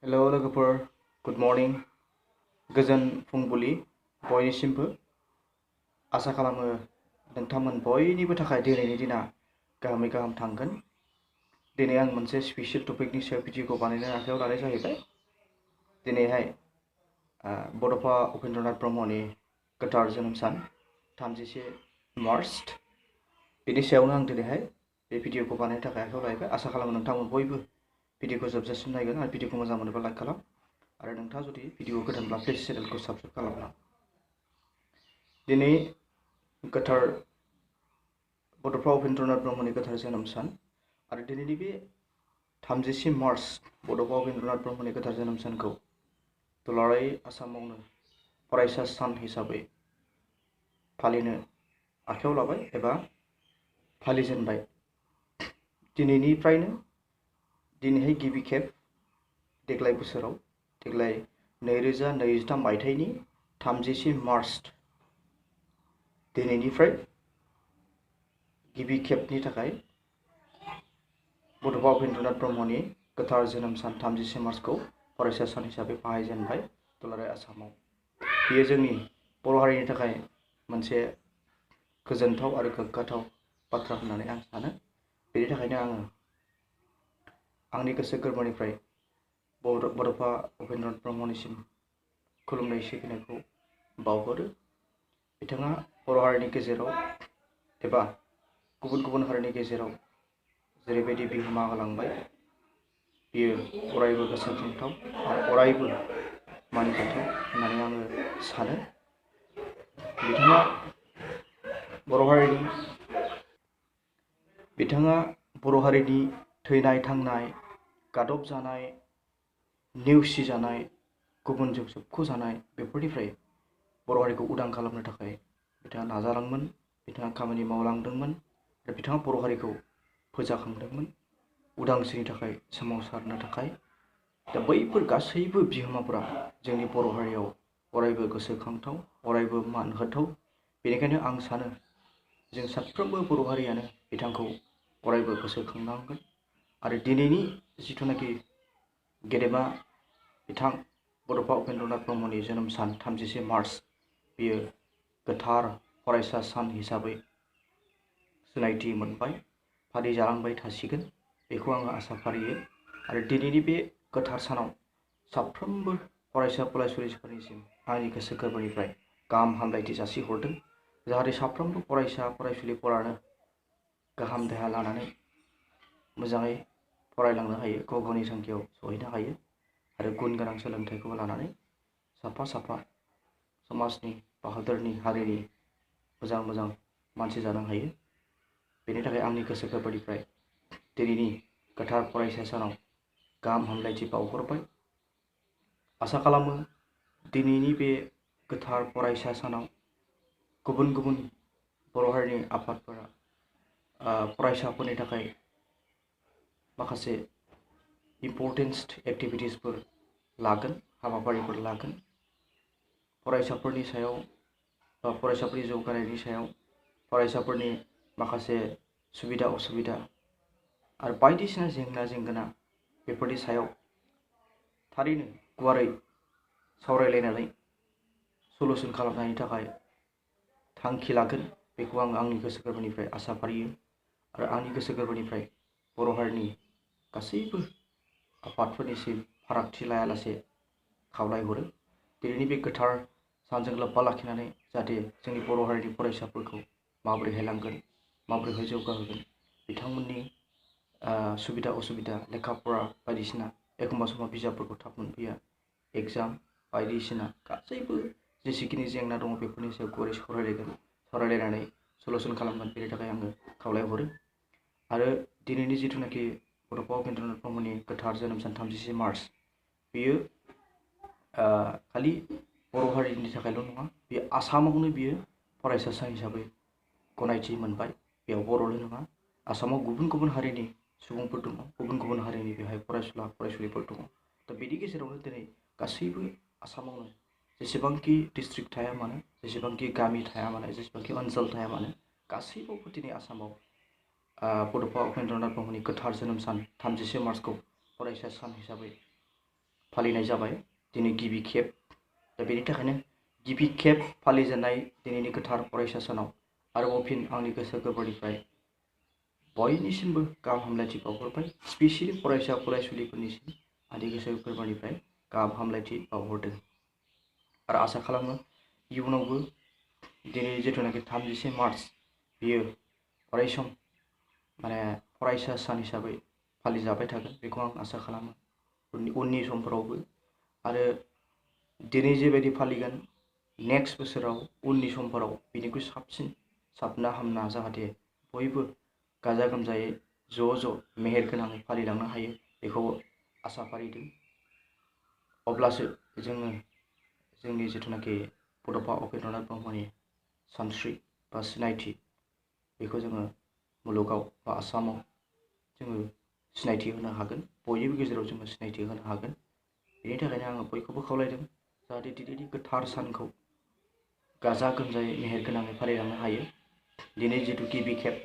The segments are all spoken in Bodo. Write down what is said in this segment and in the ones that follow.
हेलो लोगोफोर गुड मर्निं गोजोन फुंबिलि बयनिसिमबो आसा खालामो नोंथांमोन बयनिबो थाखाय दिनैनि दिना गाहामै गाहाम थांगोन। दिनै आं मोनसे स्पेशल टपिकनि सायाव भिडिअखौ बानायनो आखायाव लानाय जाहैबाय। दिनैहाय बड'फा उपेन्द्रनाथ ब्रह्मनि गोथार जोनोम सान 31 मार्च। बेनि सायावनो आं दिनैहाय बे भिडिअखौ बानायनो थाखाय आखायाव लाबाय। आसा खालामो नोंथांमोन बयबो भिडिअखौ जोबजासिम नायगोन आरो भिडिअखौ मोजां मोनोब्ला लाइक खालाम आरो नोंथाङा जुदि भिडिअ गोदानब्ला प्लिज चेनेलखौ साबस्क्राइब खालामना। दिनै गोथार बड'फा उपेन्द्रनाथ ब्रह्मनि गोथार जोनोम सान आरो दिनैनि बे 31 मार्च बड'फा उपेन्द्रनाथ ब्रह्मनि गोथार जोनोम सानखौ दुलाराय आसामावनो फरायसा सान हिसाबै फालिनो आखायाव लाबाय एबा फालिजेनबाय। दिनैनिफ्रायनो दिनैहाय गिबि खेब देग्लाय बोसोराव देग्लाय 2023 मायथाइनि 31 मार्च दिनैनिफ्राय गिबि खेबनि थाखाय बड'फा उपेन्द्रनाथ ब्रह्मनि गोथार जोनोम सान 31 मार्चखौ फरायसा सान हिसाबै बाहायजेनबाय दुलाराय आसामाव। बेयो जोंनि बर' हारिनि थाखाय मोनसे गोजोनथाव आरो गोग्गाथाव बाथ्रा होननानै आं सानो। बेनि थाखायनो आङो आंनि गोसो गोरबोनिफ्राय बड'फा उपेन्द्रनाथ ब्रह्मनिसिम खुलुमनाय सिबिनायखौ बावहरो। बिथाङा बर' हारिनि गेजेराव एबा गुबुन गुबुन हारिनि गेजेराव जेरैबायदि बिहोमा होलांबाय बियो अरायबो गोसोखांथाव आरो अरायबो मानिजाथाव होननानै आङो सानो। बिथाङा बर' हारिनि थैनाय थांनाय गादब जानाय नेवसि जानाय गुबुनजों सोबख'जानाय बेफोरनिफ्राय बर' हारिखौ उदां खालामनो थाखाय बिथाङा नाजालांदोंमोन, बिथाङा खामानि मावलांदोंमोन आरो बिथाङा बर' हारिखौ फोजाखांदोंमोन उदांस्रिनि थाखाय सोमावसारनो थाखाय। दा बैफोर गासैबो बिहोमाफोरा जोंनि बर' हारियाव अरायबो गोसोखांथाव अरायबो मान होथाव। बेनिखायनो आं सानो जों साफ्रोमबो बर' हारियानो बिथांखौ अरायबो गोसोखांनांगोन आरो दिनैनि जिथुनाखि गेदेमा बिथां बड'फा उपेन्द्रनाथ ब्रह्मनि जोनोम सान 31 मार्च बियो गोथार फरायसा सान हिसाबै सिनायथि मोनबाय, फालिजालांबाय थासिगोन बेखौ आङो आसा फारियो। आरो दिनैनि बे गोथार सानाव साफ्रोमबो फरायसा फरायसुलिफोरनिसिम आंनि गोसो गोरबोनिफ्राय गाहाम हामलायथि जासिहरदों। जाहाथे साफ्रोमबो फरायसा फरायसुलिफोरानो गाहाम देहा लानानै मोजाङै फरायलांनो हायो, गाव गावनि थांखियाव सहैनो हायो आरो गुन गोनां सोलोंथाइखौ लानानै साफा साफा समाजनि बा हादोरनि हारिनि मोजां मोजां मानसि जानो हायो। बेनि थाखाय आंनि गोसो गोरबोनिफ्राय दिनैनि गोथार फरायसा सानाव गाहाम हामलायथि बावहरबाय। आसा खालामो दिनैनि बे गोथार फरायसा सानाव गुबुन गुबुन बर' हारिनि आफादफोरा फरायसाफोरनि थाखाय माखासे इम्परटेन्स एक्टिभिटिसफोर लागोन, हाबाफारिफोर लागोन। फरायसाफोरनि सायाव बा फरायसाफोरनि जौगानायनि सायाव फरायसाफोरनि माखासे सुबिदा असुबिदा आरो बायदिसिना जेंना जेंगोना बेफोरनि सायाव थारैनो गुवारै सावरायलायनानै सलुसन खालामनायनि थाखाय थांखि लागोन। बेखौ आं आंनि गोसो गोरबोनिफ्राय आसा फारियो आरो आंनि गोसो गोरबोनिफ्राय बर' हारिनि गासैबो आफादफोरनिसिम फारागथि लायालासे खावलायहरो। दिनैनि बे गोथार सानजों लोब्बा लाखिनानै जाहाथे जोंनि बर' हारिनि फरायसाफोरखौ माबोरैहाय लांगोन, माबोरैहाय जौगाहोगोन, बिथांमोननि सुबिदा असुबिदा लेखा फरा बायदिसिना एखमबा समाव बिजाबफोरखौ थाब मोनफैया, एग्जाम बायदिसिना गासैबो जेसेखिनि जेंना दङ बेफोरनि सायाव गुवारै सावरायलायनानै सलुसन खालामगोन। बेनि थाखाय आङो खावलायहरो। आरो दिनैनि जिथुनाखि बड'फा उपेन्द्रनाथ ब्रह्मनि गोथार जोनोम सान 31 मार्च बियो खालि बर' हारिनि थाखायल' नङा, बेयो आसामावनो बियो फरायसा सान हिसाबै गनायथि मोनबाय। बेयाव बर'ल' नङा, आसामाव गुबुन गुबुन हारिनि सुबुंफोर दङ, गुबुन गुबुन हारिनि बेहाय फरायसुला फरायसुलिफोर दङ। दा बेनि गेजेरावनो दिनै गासैबो आसामावनो जेसेबांखि डिस्ट्रिक्ट थाया मानो, जेसेबांखि गामि थाया मानो, जेसेबांखि ओनसोल थाया मानो, गासैबावबो दिनै आसामाव बड'फा उपेन्द्रनाथ ब्रह्मनि गोथार जोनोम सान 31 मार्चखौ फरायसा सान हिसाबै फालिनाय जाबाय दिनै गिबि खेब। दा बेनि थाखायनो गिबि खेब फालिजेननाय दिनैनि गोथार फरायसा सानाव आरोबाव फिन आंनि गोसो गोरबोनिफ्राय बयनिसिमबो गाहाम हामलायथि बावहरबाय। स्पेसियेलि फरायसा फरायसुलिफोरनिसिम आंनि गोसो गोरबोनिफ्राय गाहाम हामलायथि बावहरदों आरो आसा खालामो इयुनावबो दिनै जिथुनाखि 30 मार्च बियो अरायसम फरायसा सान हिसाबै फालिजाबाय थागोन बेखौ आं आसा खालामो उननि समफोरावबो। आरो दिनै जेबायदि फालिगोन नेक्स्ट बोसोराव उननि समफोराव बिनिख्रुइ साबसिन साबना हामना जाहाथे बयबो गाजा गोमजायै ज' मेहेर गोनाङै फालिलांनो हायो बेखौ आसा फारिदों। अब्लासो जोङो जोंनि जिथुनाखि बड'फा उपेन्द्रनाथ ब्रह्मनि सानस्रि बा सिनायथि बेखौ जोङो मुलुगाव बा आसामाव जोङो सिनायथि होनो हागोन, बयनिबो गेजेराव जोङो सिनायथि होनो हागोन। बेनि थाखायनो आङो बयखौबो खावलायदों जाहाथे दिनैनि गोथार सानखौ गाजा गोमजायै मेहेर गोनाङै फालिलांनो हायो। दिनै जिथु गिबि खेब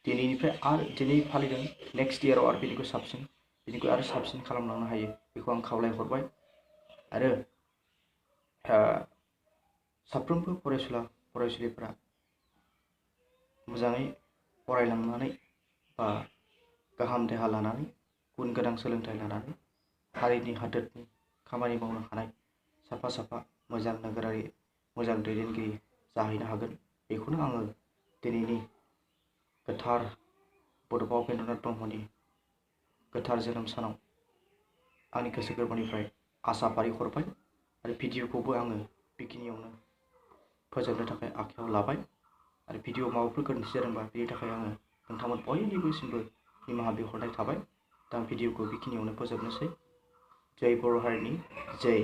दिनैनिफ्राय आरो दिनै फालिदों नेक्स्ट इयाराव आरो बिनिख्रुइ साबसिन बिनिख्रुइ आरो साबसिन खालामलांनो हायो बेखौ आं खावलायहरबाय। आरो साफ्रोमबो फरायसुलिफोरा मोजाङै फरायलांनानै बा गाहाम देहा लानानै गुन गोनां सोलोंथाइ लानानै हारिनि हादोरनि खामानि मावनो हानाय साफा मोजां नोगोरारि मोजां दैदेनगिरि जाहैनो हागोन बेखौनो आङो दिनैनि गोथार बड'फा उपेन्द्रनाथ ब्रह्मनि गोथार जोनोम सानाव आंनि गोसो गोरबोनिफ्राय आसा फारिहरबाय। आरो भिडिअखौबो आङो बेखिनियावनो फोजोबनो थाखाय आखायाव लाबाय। आरो भिडिअ माबाफोर गोरोन्थि जादोंबा बेनि थाखाय आङो नोंथांमोन बयनिबोसिमबो निमाहा बिहरनाय थाबाय। दा भिडिअखौ बेखिनियावनो फोजोबनोसै। जय बर' हारिनि जय।